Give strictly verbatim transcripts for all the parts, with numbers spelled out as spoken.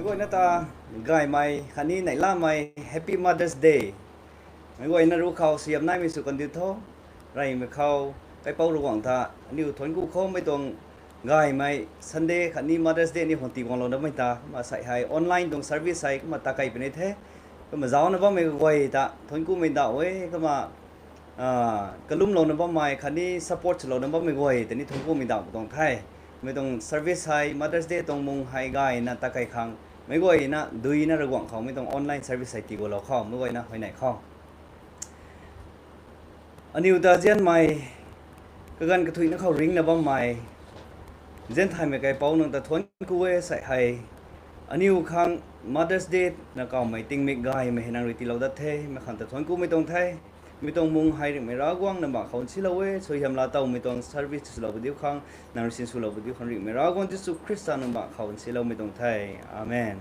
Guayna ta gaymei khatni neihlamei Happy Mother's Day. Meic guayna ruc khou siam naimei sw kandiu tho. Reymei khou kaipouc Ravguangc ta aniu thuanc ku khou mei tuang gaymei Sunday khatni Mother's Day aniu khang tiguanglou namei ta kumna sei hei online tuang service hei kumna ta kei puni the. Kumna zaucna bammei guay ta thuanc kumei ndauh e kumna kalumlouna bammei khatni support swlouna bammei guay ta ni thuanc kumei ndauh tuang the. Mei tuang service hei Mother's Day tuang mung hei gayna ta kei khang meic guayna duina Ravguangc khou mei tuang online service hei tigualou khou meic guayna huayney khou aniu ta zianmei kaganv kathuicna khou ringcna bammei zian thaymei kaipouc nang ta thuanc ku e sei hei. Aniu khang Mother's Day na kawmei tingmik gaymei hei nang rui tiilou dat the, mei khang ta thuanc kumei tuang the. Mei tuang mung hei ringhmei Ravguangc nang bangh khou nsilou e, suaihiam laa towmei tuang service swlou padiu khang, nang rui sinswlou padiu khang ringhmei Ravguangc Jisu Khrista nang bangh khou nsiloumei tuang the. Amen.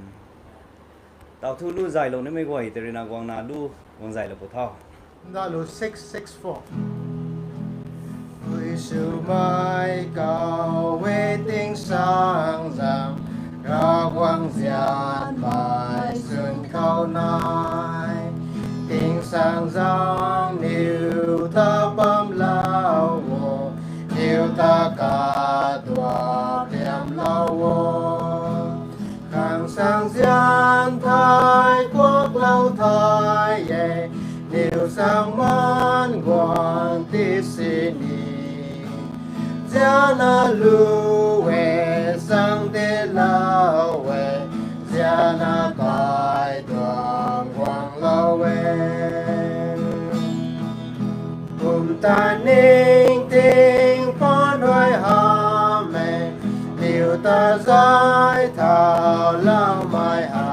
Tau thu lu zaylou nimei guay tei ruina guangna lu guang zaylou pu tho. Nda lu six six four. Pui swmei kau e tingsaengzaeng, Ravguangc zianmei swn khou nai. Tingsaengzaeng niw ta bamlou o, niw ta katuak riamlou o. Khang sang zian thei kuaklou thei e, niw sang man guang ti sini. Zianna lu e, sang tilou e, zianna kai tuang guanglou e. Pumtan ning ting phaan rui hamh e, niw ta zay thauloumei ha.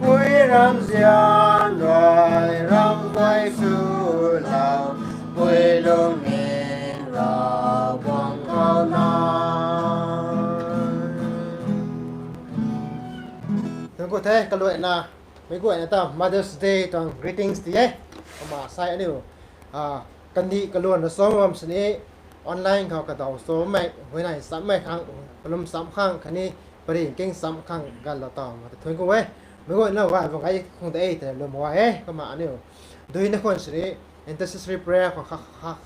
Pui ramzian rui ramh kai swlou, pui lungning Ravguangc khou nai. Thuanc ku the, kaluaina meic guayna ta Mother's Day tuang greetings ti e. Kumna sei aniu kandih kaluan na sw bam sini online khou kadaw swmei huayney chammei khang, kalum cham khang khatni pary king cham khang ganlou taw ma ta thuanc ku e. Meic guayna gay bam gay khang de tei lwm gay e. Kumna aniu duina khwan sini intercessory prayer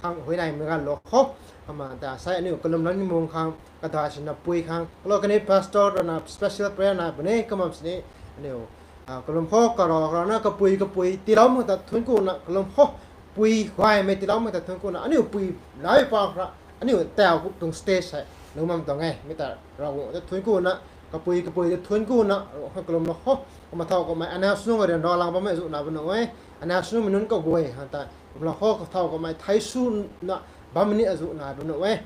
khang huayneymei ganlou khou, kumna ta sei aniu kalum lani mung khang kadai swna pui khang kalou kani pastor rui na special prayer nai puni. Kumna sini aniu kalum khou karana kapui kapui tiilou mak ta thuanc kuna, kalum khou pui gaymei tiiloumei ta thuanc kuna, aniu pui nai pa khra aniu tau tuang stage hei lungc bam tuang e. Mi ta Ravguangc ta thuanc kuna, kapui kapui ta thuanc kuna, kalumlou khou kumna thau kamei announce nunc arian ralang bammei azuh nai bam nuh e. Announce nunc mei nunc kaguay khang ta kalumlou khou kathau kamei thei swna bammei ni azuh nai bam nuh e.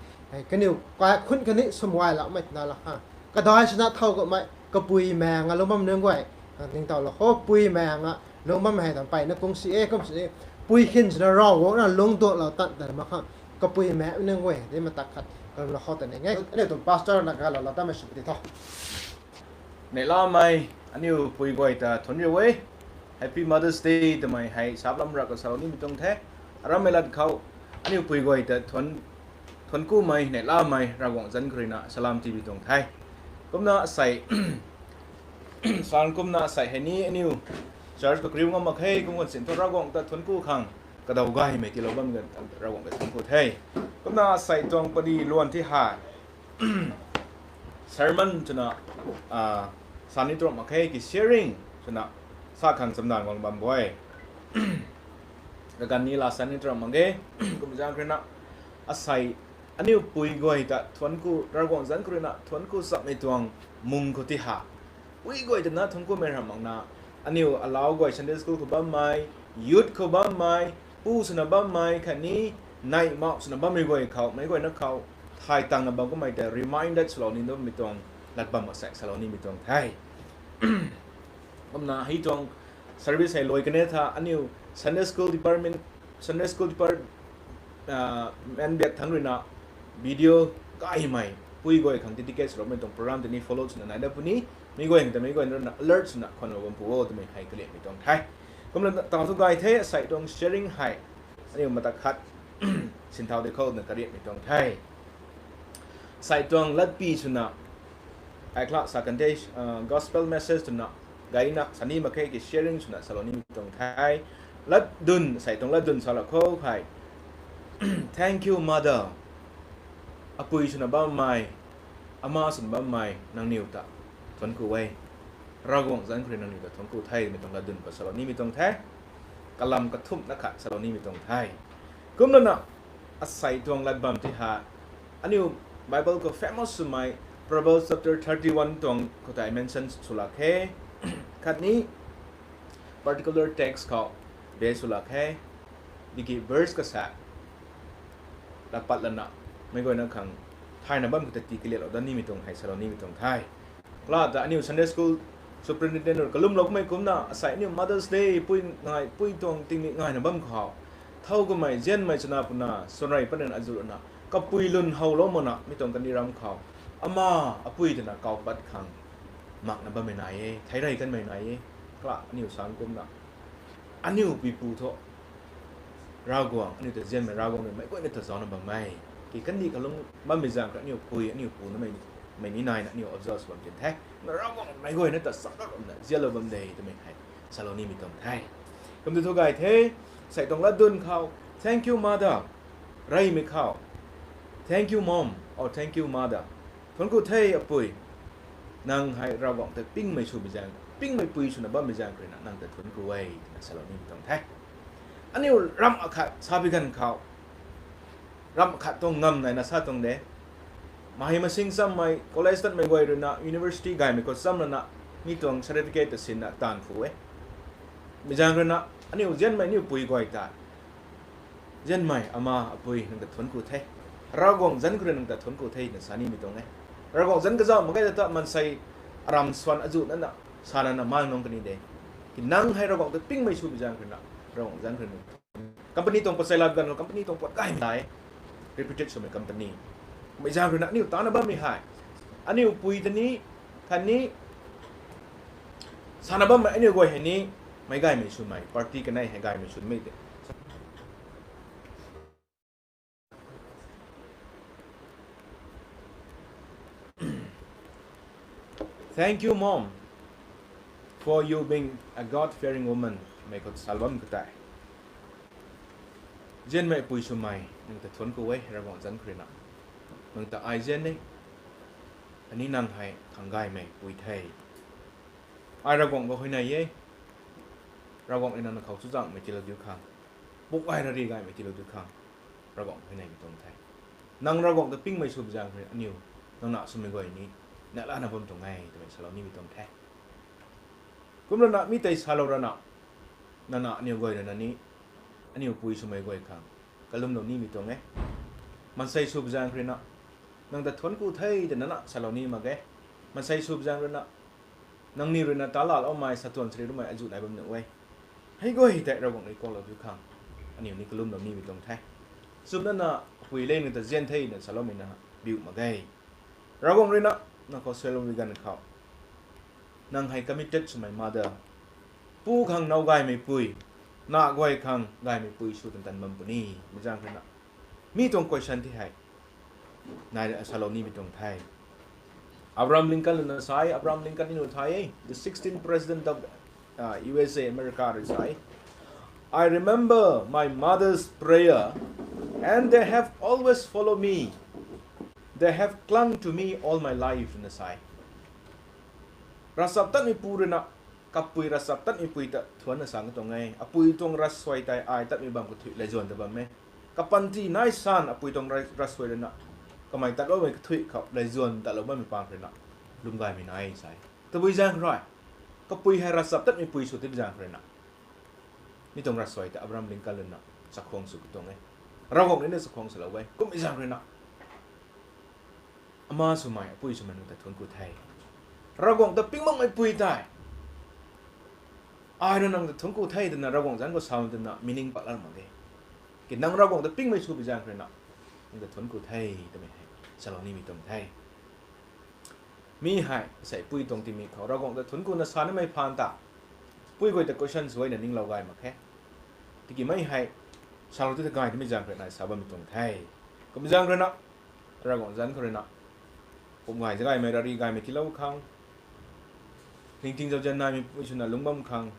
Kaniw kaikhunc kani swmgayloumei twna la khang kadai swna thau kamei kapui maeng a lungc bam nunc guay ningtowlou khou pui maeng a lungc bammei hei ta mpeyna kung si e. Kum sini pui khin swna Ravguangc na lungc duanlou tan ta mak khang kapui maeng nunc guay de matak khat kalumlou khou ta ning e. Aniu tuang pastor na galoulou tamei sw pu ti tho. Neihlamei aniu pui guay ta thuanc riu e. Happy Mother's Day twmei hei sap lam ra kasalou nimei tuang the. Arammei lat khou aniu pui guay ta thuanc kumei neihlamei Ravguangc zanc khou ruina salam tibi tuang the. Kumna sei san kumna sei hei ni aniu church khou kariu ngam mak khe, kum kan sin thu Ravguangc ta thuanc ku khang kadaw gaymei tiilou bam gan Ravguangc ta thuanc ku the. Kumna sei tuang pary luan thi hei sermon twna sa ni turam mak khe, ki sharing twna sa khang chamdan guang bam bu e. Kaganv ni la sa ni turam mak ge. Kum zaeng khou ruina asei aniu pui guay ta thuanc ku, Ravguangc zanc khou ruina thuanc ku chammei tuang mung khou ti ha, pui guay ta na thuanc kumei ram makna aniu alau guay Sunday school khou bammei, youth khou bammei, pu swna bammei khatni neih mauh swna bammei guay khou meic guayna khou thay tangna bam kummei ta reminded swlou ni dammei tuang lat bam mak sek salou nimei tuang the. Kumna hei tuang service hei luai kane tha aniu Sunday school department, Sunday school department biak thangc ruina video gaymei pui guay khang dedicate swloumei tuang program tei ni follow swna nai dat puni. Mi guay khang ta meic guayna ruina alert swna khwanlou bam pu o twmei hei kaliammei tuang the. Kumna tang thu gay the, asei tuang sharing hei aniu matak khat sinthau di khou na kariatmei tuang the. Asei tuang latpi swna ai kla sa kan the, gospel message twna gayna sani mak khe ki sharing swna salou nimei tuang the. Latdyn, sei tuang latdyn salou khou hei, thank you mother, apui swna bammei, ama swna bammei nangniw ta thuanc ku e. Ravguangc zanc khou rui nangniw ta thuanc ku the twmei tuang latdyn khou salou nimei tuang the. Kalam kathumhna khat salou nimei tuang the. Kumlana asei tuang lat bam ti ha, aniu Bible khou famous swmei Proverbs chapter thirty-one tuang khou tei mention sw lak khe. Khatni particular text khou base sw lak khe. Tiki verse kasa lat pat lana, meic guayna khang thayna bam khou ta tii kaliatlou dat nimei tuang hei salou nimei tuang the. Kala ta aniu Sunday School superintendent rui kalumlou kummei kumna, asei aniu Mother's Day pui ngai, pui tuang tingmik ngaina bam khou, thow kummei, zianmei chana puna, swanrei patna azuh rana kapui lwn howlou makna mi tuang kandih ram khou, ama, apui twna kaw pat khang makna bammei nai e, thei rey kanmei nai e. Kala aniu sa kumna, aniu puipu thu Ravguangc, aniu ta zianmei Ravguangc rui meic guayna ta zaucna bam e. Ki kandih kalung bammei zaeng khou aniu pui, aniu pu namei, mei ni naina aniu observe bam tin the. Na Ravguangc meic guayna ta chakna bamna zianlou bam de twmei hei salou nimei tuang the. Kumtu thu gay the, sei tuang latdyn khou, thank you mother, reymei khou, thank you mom or thank you mother, thuanc ku the apui, nang hei Ravguangc ta pingmei swmei zaeng, pingmei pui swna bammei zaeng khou rui na nang ta thuanc ku e twna salou nimei tuang the. Aniu ramh akhat sa bi ganv khou, ramh akhat tuang ngam naina sa tuang de. Mahei masing chammei, college tatmei guay rui na university gaymei khou cham lana mi tuang certificate ta sinna taanv phu e. Mi zaeng rui na aniu zianmei aniu pui guay ta, zianmei ama apui nang ta thuanc ku the, Ravguangc zanc khou rui nang ta thuanc ku the na sa nimei tuang e. Ravguangc zanc kazauh mak ge ta maansei aram swan azuh nana sa nana mang nung kani de. Ki nang hei Ravguangc ta pingmei swmei zaeng khou rui na, Ravguangc zanc khou rui na company tuang pat chai lat ganv khou company tuang pat gaymei nai, reputed swmei company. Mei zaeng rui na aniu tana bammei hei, aniu pui ta ni, khatni sana bammei aniu guay hei ni, meic gaymei swmei, party kanei hei gaymei swmei de. Thank you, Mom, for you being a God-fearing woman. Mei khou salou bam khou tei, zianmei pui swmei, nang ta thuanc ku e Ravguangc zanc khou rui na. Nang ta ai zian e, khatni nang hei khang gaymei pui the. Ai Ravguangc khou huayney e. Ravguangc rui nang na khou chuzaenghmei tiilou diu khang, puk gay rari gaymei tiilou diu khang, Ravguangc huayneymei tuang the. Nang Ravguangc ta pingmei swmei zaeng khou rui aniu nang na swmei guay ni neihlana bam tuang e twmei salou nimei tuang the. Kumlana mi tei salou rana, nana aniu guay rui na ni, aniu pui swmei guay khang kalumlou nimei tuang e. Maansei swmei zaeng khou rui na, nang ta thuanc ku the twna nana salou ni mak ge. Maansei swmei zaeng rui na, nangniw rui na ta laloumei, satuan sari rumei azuh nai bam nuh e. Hei guay tei Ravguangc rui kuaklou diu khang aniu ni kalumlou nimei tuang the. Chumna na, apui le nang ta zian the na saloumei na biu mak ge. Ravguangc rui na nang khou suailoumei ganv khou, nang hei committed swmei mother, pu khang now gaymei pui, na guay khang gaymei pui sw tan tan bam puni. Mi zaeng rui na, mi tuang question ti hei nai salou nimei tuang the. Abraham Lincoln na sa e, Abraham Lincoln ni nu thay e, the sixteenth president of, uh, U S A, America rui sa e, I remember my mother's prayer, and they have always followed me. They have clung to me all my life, na sa e. Ravchaptatmei pu rui na, kapui ravchaptatmei pui ta thuanc na sa tuang e. Apui tuang ravsuai tei ai tatmei bam kathuic laizuan ta bam e. Kapanty nai san apui tuang ra-, ravsuai rui na, kamei tatloumei kathuic khou laizuan tatlou bammei pang rui na, lwm gaymei nai sa e. Tabui zaeng rui, kapui hei ravchaptatmei pui sw tei zaeng rui na, mi tuang ravsuai tei Abraham Lincoln rui na chakhwang sw tuang e. Ravguangc rui na chakhwang swlou e. Kummei zaeng rui na, ama swmei, apui swmei nang ta thuanc ku the. Ravguangc ta ping makmei pui tei, ai rui nang ta thuanc ku the twna Ravguangc zanc khou sa twna meaning pat lat mak ge. Ki nang Ravguangc ta pingmei swmei zaeng rui na, nang ta thuanc ku the twmei hei salou nimei tuang the. Mi hei sei pui tuang tingmik khou Ravguangc ta thuanc ku na sa nimei phaan ta, pui guay ta question swna ninglou gay mak khe. Tiki mei hei salou ti ta gay twmei zaeng rui na sa bammei tuang the. Kummei zaeng rui na, Ravguangc zanc khou rui na, Pum gay zagaymei rari gaymei tiilou khang, ningting zauzian naimei pui swna lungc bam khang,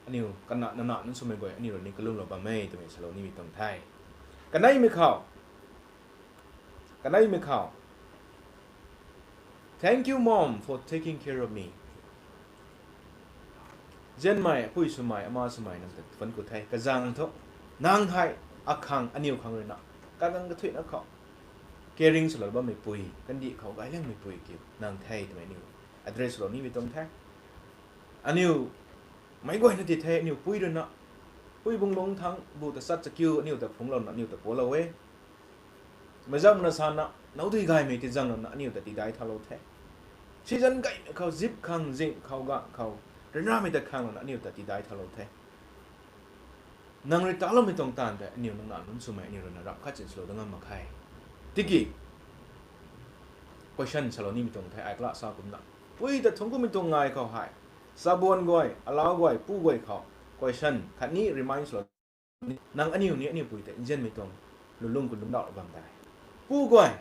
aniu kana nana nunc swmei guay aniu rui ni kalumlou bam e twmei salou nimei tuang the. Kaneimei khou, kaneimei khou, Thank you, Mom, for taking care of me. Zianmei, apui swmei, ama swmei nang ta thuanc ku the. Kazang thu, nang hei akhang aniu khang ruina, kagang kathuina khou caring swlou bammei pui, kandih khou gayliangmei pui kiu nang the twmei aniu address swlou nimei tuang the. Aniu meic guayna ti the, aniu pui ruina, pui bung lungc thangc bu ta sat chakiu aniu ta phungclouna aniu ta pualou e. Meic zam na sana, nowdui gaymei tizang lana aniu ta tidai thalou the. Season gaymei khou zip khang, zing khou, gang khou, ryanramei ta khang lana aniu ta tidai thalou the. Nang rui taloumei tuang taanv tei aniu nang na nunc swmei aniu ruina ramh khat chin swlou dat ngam mak khe. Tiki question salou nimei tuang the, ai kala sa kumna, pui ta thungc kumei tuang ngai khou hei, sabuan guay, alau guay, pu guay khou question khatni remind swlou, nang aniu ni aniu pui tei nzianmei tuang lulung khou lungcdauhlou bam dai? Pu guay,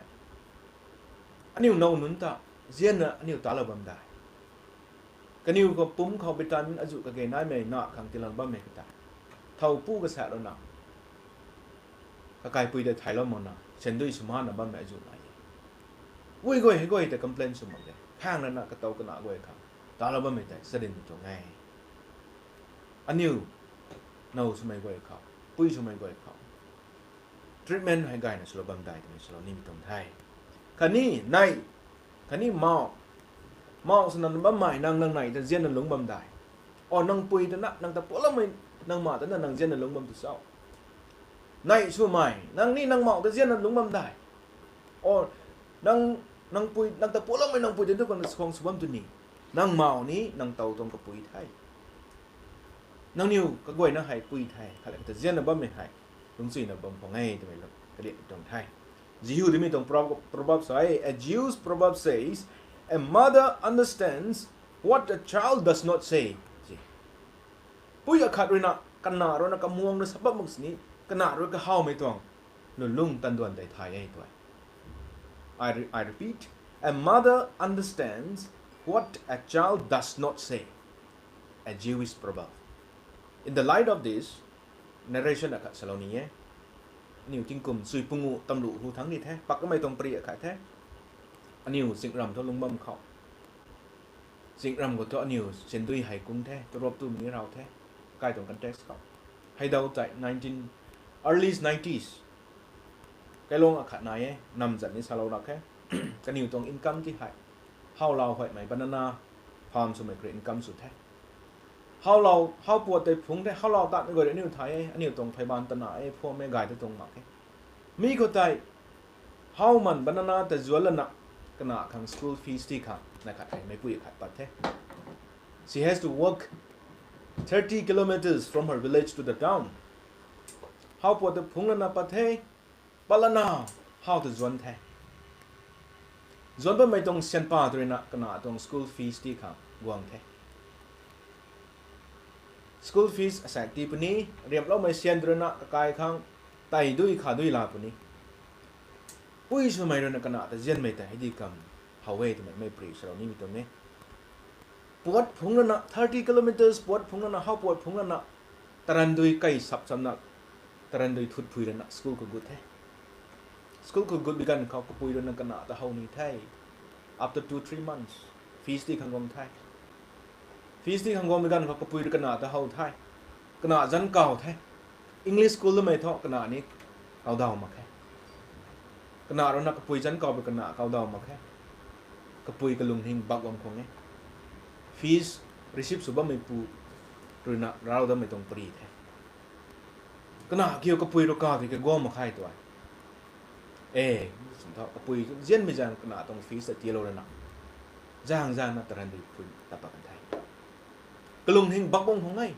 aniu now nunc ta nzianna aniu talou bam dai? Kaniw khou pumc khou vitamin azuh kage naimei na khang tiilou bammei khou tei, thow pu kasaeklouna, kakaipui tei thaylou makna sandui swmana bammei azuh nai e. Ui guay hei guay tei complain sw mak de, khang rana katow kana guay khang talou bammei tei charynmei tuang e. Aniu now swmei guay khou, pui swmei guay khou treatment hei gayna swlou bam dai twmei swlou nimei tuang the. Khatni nei, khatni mauh, mauh swna bammei nang, nang nei ta nzianna lungc bam dai? O, nang pui ta na, nang ta pualoumei, nang ma ta na nang nzianna lungc bam tu cho? Nei swmei, nang ni nang mauh ta nzianna lungc bam dai? O, nang, nang pui, nang ta pualoumei nang pui ta tu khang na skhang sw bam tu ni? Nang mauh ni nang tow tuang kapui the. Nangniw kaguayna hei pui the, khatlak ta nzianna bammei hei lungcchuina bam khang e twmei lou karian tuang the. Jihu dimei tuang proverb, proverb sa e, a Jew's proverb says, a mother understands what a child does not say. Pui akhat ruina, kana ruina kamuang na sa bam mak sini, kana rui kahawmei tuang lulung tanduan tei thay e tw e. I, re- I repeat, a mother understands what a child does not say. A Jewish proverb. In the light of this, narration akhat salou ni e. Aniu tingkum sui pungu tamlu hu thangc ni the, pakmei tuang pari akhat the. Aniu zingram thu lungc bam khou, zingram khou thu aniu sandui hei kung the, tarop tumei ni raw the, kai tuang context khou. Hei dau tei nineteen, early nineties, kailung akhat nai e, nam zat ni salou lak khe. Kaniw tuang income ti hei, howlau huaymei banana farm swmei kari income sw the. Howlau, how puat tei phungc the, howlau tatmei guay aniu thay e, aniu tuang pheyban tana e, phuam e, gay ta tuang mak khe. Mi khou tei, how man banana ta zuan lana, kana khang school fees ti khang na khat hei meipui khat pat the. She has to walk thirty kilometers from her village to the town. How puat ta phungc lana pat the, pat lana, how ta zuan the. Zuan bammei tuang syan pa tu ruina kana tuang school fees ti khang guang the. School fees asaekc ti puni, riamhloumei syan tu ruina kakai khang tei dui kha dui la puni. Pui swmei ruina kana ta nzianmei tei hei di kam how e twmei mei pari salou nimei tuang e. Puat phungc lana, thirty kilometers puat phungc lana, how puat phungc lana, tarandui kai sap chamna, tarandui thut phui lana school khou gut the. School khou gut bi ganv khou kapui ruina kana ta how ni the. After two three months, fees ti khang guang the. Fees ti khang guang bi ganv khou kapui rui kana ta how the. Kana zanc kaw the. English school lamei thu kana ni kawdaw mak khe. Kana ruina kapui zanc kaw bi kana kawdaw mak khe. Kapui kalung hing bak guang khang e. Fees receive sw bammei pu ruina raw datmei tuang pari the. Kana kiu kapui rui kaw di kaguang mak khe tw e. E, swn thu kapui nzianmei zaeng kana tuang fees ta tiilou lana, zaeng zaengna tarandui phui tat pat kan the. Kalung hing bak guang khang e.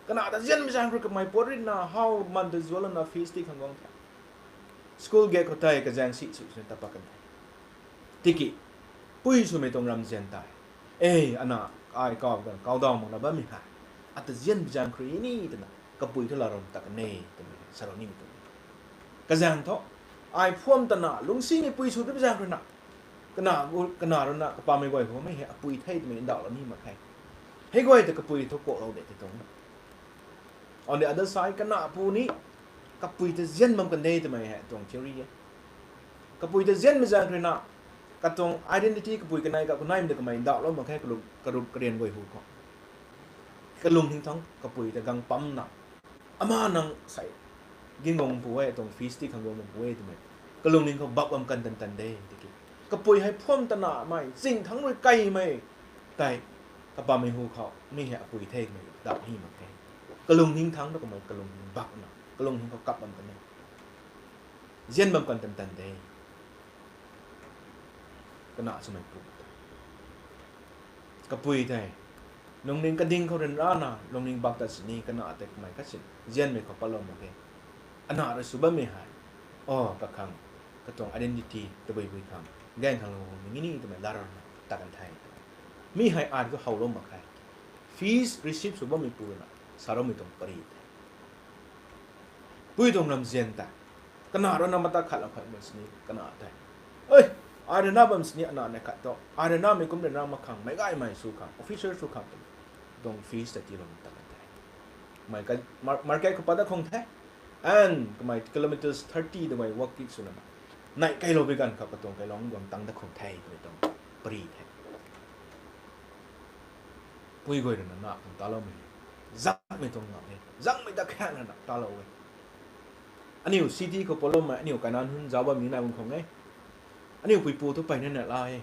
Kana ta nzianmei zaeng rui kamei puat ruina how man ta zuan lana fees ti khang guang the. School gate khou tei kazaeng si sw sw tat pat kan the. Tiki pui swmei tuang ramzian tei, e, ana, ai kaw kan kawdaw makna bammei hei, ata nzianmei zaeng khou rui ni twna kapui thu laa ram tat kan e twmei salou nimei tuang e. Kazaeng thu, ai phuam tana lungcsimei pui sw tei zaeng khou ruina, Kana, kana rui na kapamei guay khou mei hei apui the twmei ndauhlou ni mak khe. Hei guay ta kapui thu kuaklou de tei tuang. On the other side, kana pu ni kapui ta zian bam kan de twmei hei tuang theory e. Kapui ta zianmei zaeng rui na, katuang identity kapui kanei ka kunaimei ta kamei ndauhlou mak khe, karup, karup karian guay hu khou. Kalung hing thangc kapui ta gang pamna, ama nang sei, ginguang pu e, tuang fees ti khang guang pu e twmei. Kalung hing khou bak bam kan tan tan de, tiki. Kapui hei phuam tanamei, zing thangc rui kaimei, tei, kapamei hu khou, mi hei apui the twmei, dap hi mak khe. Kalung hing thangc ta kamei, kalung hing bakna, kalung hing khou kap bam kan e. Zian bam kan tan tan de. Kana swmei pu. Kapui tei. Lungning kading khou ryanrana, lungning bak ta sini, kana tei kamei khat sin. Zianmei khou patlou mak khe. Ana rui sw bammei hei. O, kakhang. Katuang identity, tabui bui khang. Gaeng khang lou, mi ngini twmei lar na, ta kan the. Mi hei ai tu howlou mak khe. Fees receive sw bammei pu na, saloumei tuang pari the. Pui tuang ramzian tei. Kana rui na mata khat lam khat bam sini, kana tei. Oi, ai rui na bam sini, ana nei khat tu. Ai rui namei kum rui na mak khang, meic gaymei sw khang, officer sw khang. Tuang fees ta tiilou ta kan the. Mei ka, mar-, market khou pat dat khang the. And kamei kilometers thirty twmei walk kit swna. Nei kailou bi ganv khou katuang kailong guang tang dat khang the, twmei tuang pari the. Pui guay rui na na khang taloumei. Zangmei tuang ngam e. Zangmei ta khaeng na na talou e. Aniu city khou paloumei, aniu kainan hun zauc bam ni nai bam khang e. Aniu puipu thu peyna na la e.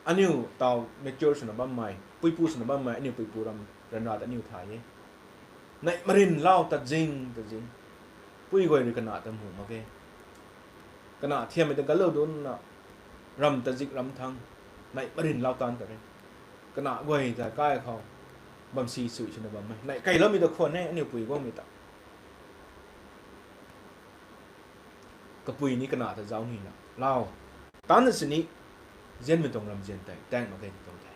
Aniu taw mature swna bammei, puipu swna bammei, aniu puipu ram, ryanra ta aniu thay e. Neih marin lau ta zing, ta zing. Pui guay rui kana ta mu mak ge. Kana thiammei ta galou dunna, ram ta zik ram thang, neih marin lau tan ta re. Kana guay ta kai khou, bam si sui swna bammei. Neih kailoumei ta khwan e, aniu pui guangmei ta. Kapui ni kana ta zauc nina. Lau. Tanna sini, zianmei tuang ramzian tei, tank mak ge tuang the.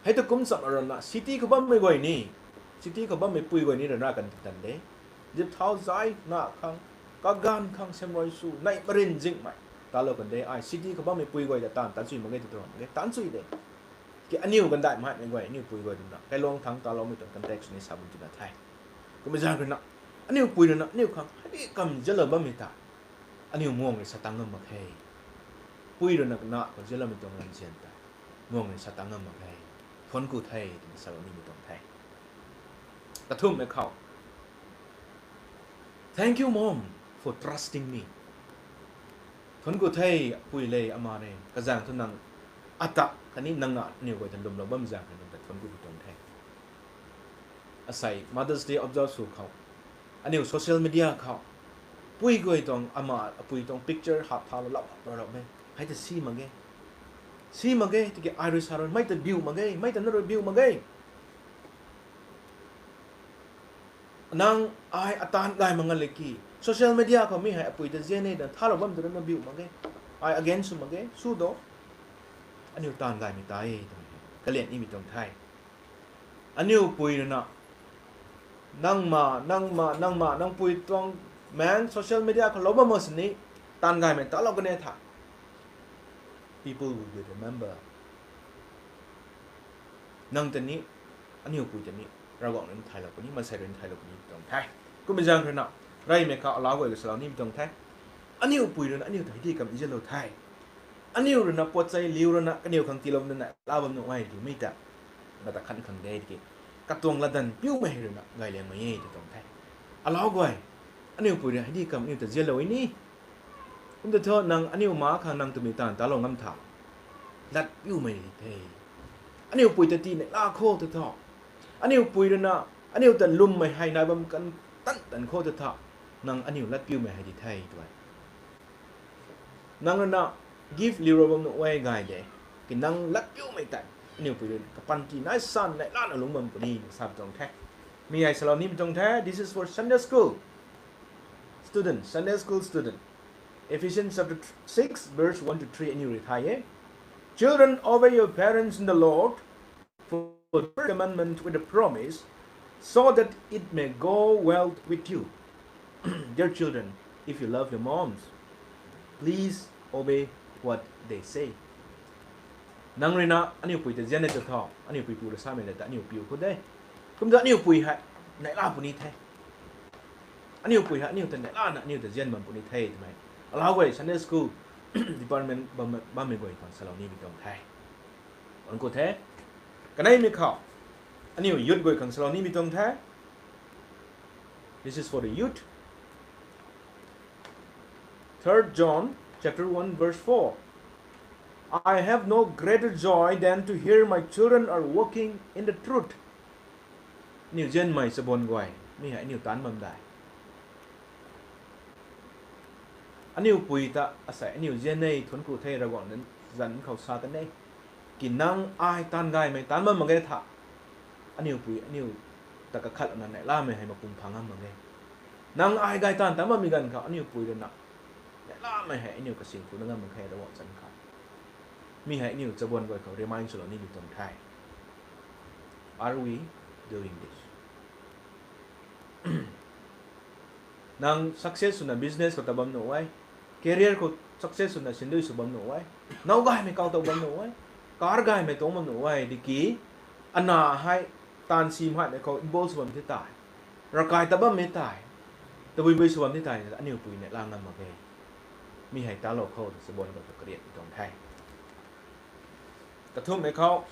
Hei ta kum cham aram na, city khou bammei guay ni, city khou bammei pui guay ni rana kan tan de. Zip thau zai, na khang, kaganv khang, semrui sw, neih marin zingmei. Talou kan de, ai city khou bammei pui guay ta taanv, taanv chui mak ge, tu tuang mak ge, taanv chui de. Ki aniu gandaih maimei guay, aniu pui guay rui na. Kailuang thang taloumei tuang context ni sa bun tina the. Kummei zaeng rui na. Aniu pui rui na, aniu khang, hei kam zianlou bammei ta. Aniu muang rui sa tang ngam mak khe. Pui rui na kana khou zianloumei tuang ramzian ta. Muang rui sa tang ngam mak khe. Thuanc ku the, twna salou nimei tuang the. Kathumhmei khou. Thank you, Mom, for trusting me. Thuanc ku the, pui le, ama le. Kazaeng thu nang ata, khatni nang na, aniu guay ta lwmlou bam zaeng, nang ta thuanc ku tuang the. Asei, Mother's Day observe sw khou. Aniu social media khou. Pui guay tuang, ama, apui tuang picture hap thalou lap lap lap e. Hei ta si mak ge. Si mak ge, tiki ai rui sa rui, mei ta biu mak ge, mei ta na rui biu mak ge. Nang ai ataanv gay mak nga le ki. Social media khou mi hei apui ta zian e, dan thalou bam tu na biu mak ge. Ai against sw mak ge, sw do. Aniu taanv gaymei ta e, twmei. Kalian nimei tuang the. Aniu pui rui na. Nangma, nangma, nangma, nang pui tuang maeng social media khou lou bam mak sini. Taanv gaymei talou kan e tha. People will be remember. Nang ta ni, aniu pui ta ni, Ravguangc rui thaylou puni, maansei rui thaylou puni tuang the. Kummei zaeng rui na, reymei khou alau guay kasalou nimei tuang the. Aniu pui rui na, aniu ta hei di kam zianlou the. Aniu rui na, puat chei liu rui na, kaniw khang tiilou na, lau bam nuh e, tiimei ta. Mata khan khang de tiki. Katuang latdanv piumei hei rui na, gayliangmei e, tu tuang the. Alau guay. Aniu pui rui hei di kam, aniu ta zianlou e ni. Kum ta thu nang aniu ma khang nang twmei taanv talou ngam tha. Lat piumei the. Aniu pui ta tina la khou ta thu. Aniu pui rui na, aniu ta lwmmei hei nai bam kan tan tan khou ta thu. Nang aniu lat piumei hei di the tw e. Nang rui na gift liu rou bam nuh e gay de. Ki nang lat piumei tei. Aniu pui rui kapanty nai san nai lana lungc bam puni sa tuang the. Mi hei salou nimei tuang the. This is for Sunday school student, Sunday school student. Ephesians chapter six, verse one to three, aniu rui thay e. Children, obey your parents in the Lord, for the commandment with a promise, so that it may go well with you. Dear children, if you love your moms, please obey what they say. Nang rui na aniu pui ta zian e ta tho, aniu pui pu rui samei le ta aniu piu khou de. Kumna aniu pui hei neihla puni the. Aniu pui hei aniu ta neihlana aniu ta zian bam puni the twmei, alau guay Sunday school department bam, bammei guay khang salou nimei tuang the. An khou the, kaneimei khou, aniu youth guay khang salou nimei tuang the. This is for the youth. Third John chapter one verse four. I have no greater joy than to hear my children are walking in the truth. Aniu zianmei chabuan guay, mi hei aniu taanc bam dai. Aniu pui ta asei aniu zian e thuanc ku the Ravguangc zanc khou sa kan e. Ki nang ai taanv gaymei taanc bam mak ge tha, aniu pui aniu ta kakhatna neihlamei hei mapung phang ngam mak ge. Nang ai gay taanv taanc bammei ganv khou aniu pui rui na neihlamei hei aniu kasing khuna ngam mak khe Ravguangc zanc khou. Mi hei aniu chabuan guay khou remind swlou nimei tuang the. Are we doing this? Nang success swna business khou ta bam nuh e, career khou success swna sindui sw bam nuh e, now gaymei kau ta bam nuh e, car gaymei tuang bam nuh e, tiki ana hei taanv si mhaimei khou involve sw bam the tei, ravkai ta bammei tei, tabui bui sw bam the tei, aniu pui neihla ngam mak ge. Mi hei talou khou ta chabuan khou ta kariatmei tuang the. Kathumhmei khou,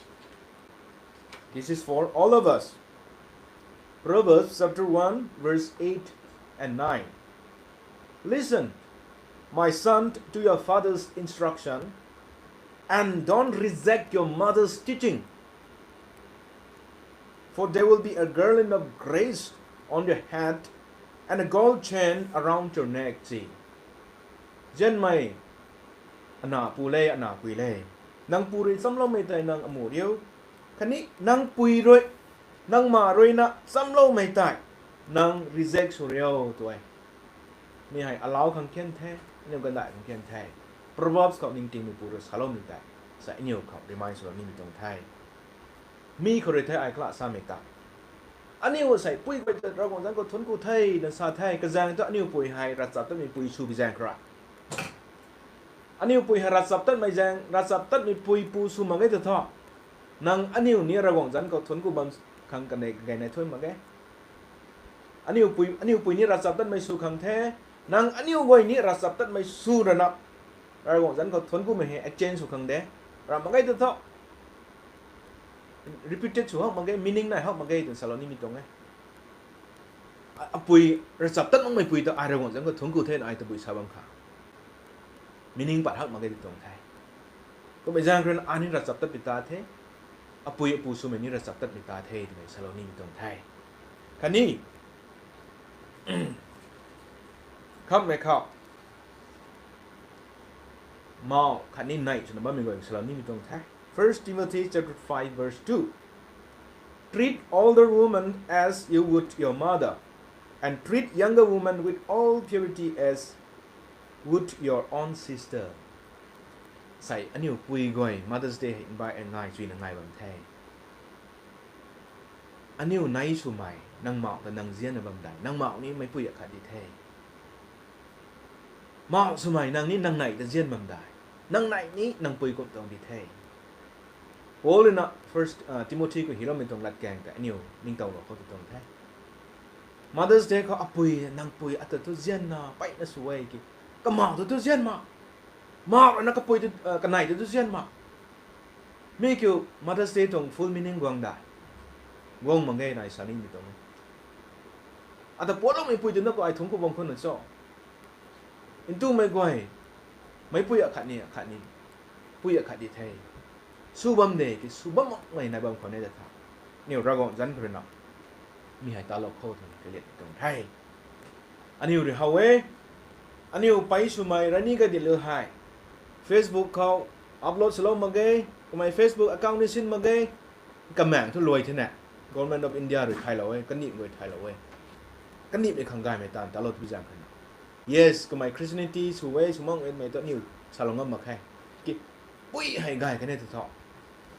this is for all of us. Proverbs chapter one, verse eight and nine. Listen, my son, to your father's instruction, and don't reject your mother's teaching. For there will be a garland of grace on your head and a gold chain around your neck. Zianmei ana pu le, ana pui le, nang pu rui chamloumei tei nang amu riu, khatni nang pui rui, nang ma rui na chamloumei tei nang reject sw riu tw e. Mi hei alau khang khian the, aniu gandai khang khian the. Proverbs khou ningtingmeipu rui saloumei tei sa aniu khou remind swlou nimei tuang the. Mi khou rui the ai kala samei ta, aniu asei pui guay ta Ravguangc zanc khou thuanc ku the na sa the, kazaeng thu aniu pui hei ravchaptatmei pui sw bi zaeng khou ra, aniu pui hei ravchaptatmei zaeng, ravchaptatmei pui pu sw mak ge ta thu, nang aniu ni Ravguangc zanc khou thuanc ku bam khang kanei kagay nai thuan mak ge. Aniu pui, aniu pui ni ravchaptatmei sw khang the, nang aniu guay ni ravchaptatmei sw rana, Ravguangc zanc khou thuanc kumei hei exchange sw khang de, ra mak ge ta thu, repeated sw hak mak ge, meaning nai hak mak ge twna salou nimei tuang e. A, apui, ravchaptat makmei pui ta ai Ravguangc zanc khou thuanc ku the na ai tabui sa bam kha, meaning pat hak mak ge tw tuang the. Kummei zaeng khou rui na ai ni ravchaptatmei ta the, apui apu swmei ni ravchaptatmei ta the twmei salou nimei tuang the. Khatni khamhmei khou, mauh khatni neih swna bammei guay salou nimei tuang the. First Timothy chapter five verse two. Treat older women as you would your mother, and treat younger women with all purity as would your own sister. Sei aniu pui guay Mother's Day hei invite ngai chuina ngai bam the. Aniu nei swmei nang mauh ta nang zianna bam dai, nang mauh ni meicpui akhat di the. Mauh swmei nang ni nang neih ta zian bam dai, nang neih ni nang pui kum tuang di the. Paul rui na First Timothy khou hiloumei tuang latkaeng ta aniu ningtowlou khou tu tuang the. Mother's Day khou apui nang pui ata thu zianna peyna sw e ki, kamauh ta thu zian ma, mauh rana kapui ta, kanei ta thu zian ma. Mi kiu Mother's Day tuang full meaning guang da? Guang mak ge nai sa nimei tuang e. Ata puatloumei pui twna khou ai thuanc ku bam khou na cho, ntumei guay, meicpui akhat ni akhat ni, pui akhat di the. Sw bam de ki sw bam makmei nai bam khou ne ta tha, aniu Ravguangc zanc khou rui na mi hei talou khou twna kaliat tuang the. Aniu rui how e, aniu pei swmei rani kadilu hei Facebook khou upload swlou mak ge, kamei Facebook account ni sin mak ge. Kamaeng thu luai thena, Government of India rui thaylou e, kanihmei guay thaylou e. Kanihmei khang gaymei taanv talou tu zaeng khana, yes, kamei Christianity sw e, sw mak e twmei tu aniu salou ngam mak khe. Ki, pui hei gay kan e tu thu,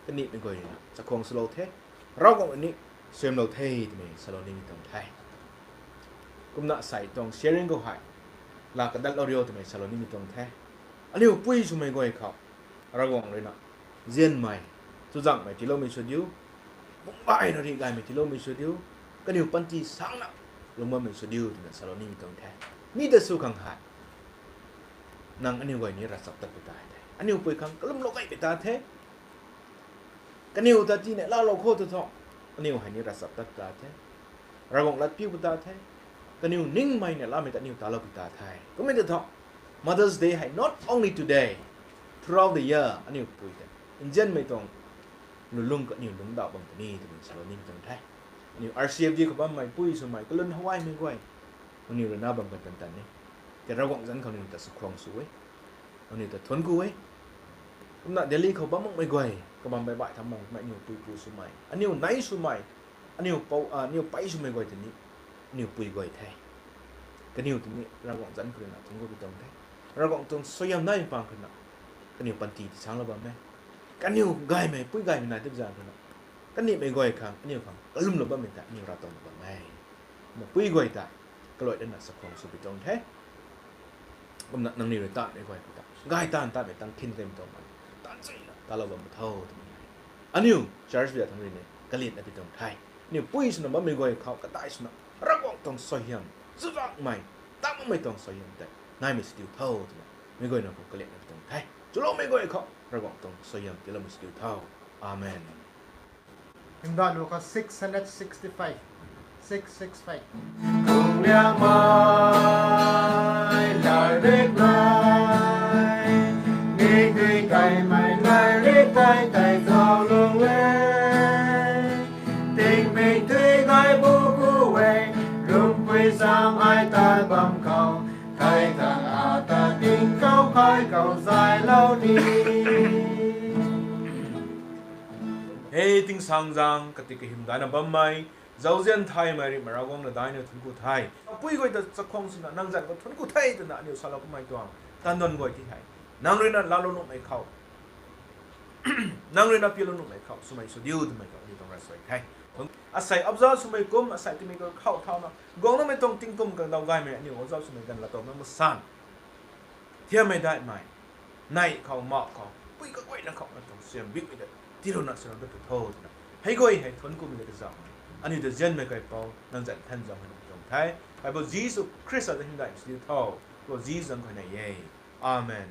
kanihmei guay rui na chakhwang swlou the, Ravguangc ni suaimlou the twmei salou nimei tuang the. Kumna sei tuang sharing khou hei laa kadatlou riu twmei salou nimei tuang the. Aniu pui swmei guay khou Ravguangc ruina nzianmei, chuzaenghmei tiiloumei sw diu, bungc baihna rih gaymei tiiloumei sw diu, kaniw panty sangna lungc bammei sw diu twna salou nimei tuang the. Mi ta sw khang hei nang aniu guay ni ravchaptatpui ta the. Aniu pui khang kalumlou gaymei ta the. Kaniw ta tii neih laalou khou tu thu, aniu hei ni ravchaptat ta the. Ravguangc lat piu pu ta the. Kaniw ningmei neih laamei ta aniu taloupui ta the. Kummei ta thu, Mother's Day hei not only today, throughout the year, aniu pui ta nzianmei tuang lulung khou aniu lungcdauh bam puni twmei salou nimei tuang the. Aniu R C F D khou bammei pui swmei kalun hawaimei guay, aniu ruina bam kan tan tan ni, tei Ravguangc zanc khou aniu ta chakhwang sw e, aniu ta thuanc ku e. Kumna Delhi khou bam makmei guay, kabam baih baih tham makmei aniu pui pu swmei, aniu nei swmei, aniu pou, aniu pei swmei guay tei ni, aniu pui guay the. Kaniw tei ni Ravguangc zanc khou ruina thuanc ku pi tuang the. Ravguangc tuang suaihiam nai pang khou ruina kaniw panty ti sanglou bam e. Kaniw gaymei, pui gaymei nai tip zan khou ruina kanimei guay khang, aniu khang kalumlou bammei ta aniu ravtuanglou bam e. Kumna pui guay ta kaluai lana chakhwang sw pi tuang the. Kumna nangniw rui tatmei guay khou ta gay taanv tatmei tang thin kei tuang mei, taanv chuna talou bam tho twmei hei aniu church bia thangc rui ni kaliatna pi tuang the. Aniu pui swna bammei guay khou kadai swna Ravguangc tuang suaihiam, chuzaenghmei, tat makmei tuang suaihiam tei naimei sw diu tho twna meic guayna khou kaliatna pi tuang the. Chuloumei guay khou Ravguangc tuang suaihiam tiiloumei sw diu tho. Amen. Hymdaihlu kha six hundred sixty-five, six six five. Kung liangmei lairik nai, mi dui kaimei lairik tei tei zauclou e. Tingmik tui gay bu ku e, rumpui zam ai tat bam khou, thei tang ata tingkauh kai khou zaylou ni. Hei tingsaengzaeng katik kahym daihna bammei, zauzian thaymei rui Ravguangc na daihna thuanc ku the. Apui guay ta chakhwang swna nang zanc khou thuanc ku the twna aniu salou kummei tuang tandon guay ti hei, nang ruina laalou nuhmei khou, nang ruina piilou nuhmei khou swmei sw diu twmei khou aniu tuang ravsuai the. Asei abza swmei kum, asei timei khou thauna guangloumei tuang tingkum kangdaw gaymei aniu abza swmei ganv laatowna masan, thiammei daihmei, nei khou, ma khou, pui kaguayna khou na tuang suaihiam bikmei ta tiilouna swna dat tu tho twna, hei guay hei thuanc kumei ta kazauhmei, aniu ta nzianmei Kaipouc, nang zanc than zauc hei na tuang the. Kaipouc Jisu Khrista ta hymdaih sw diu tho. Kaipouc Jisu zanc khou nei e. Amen.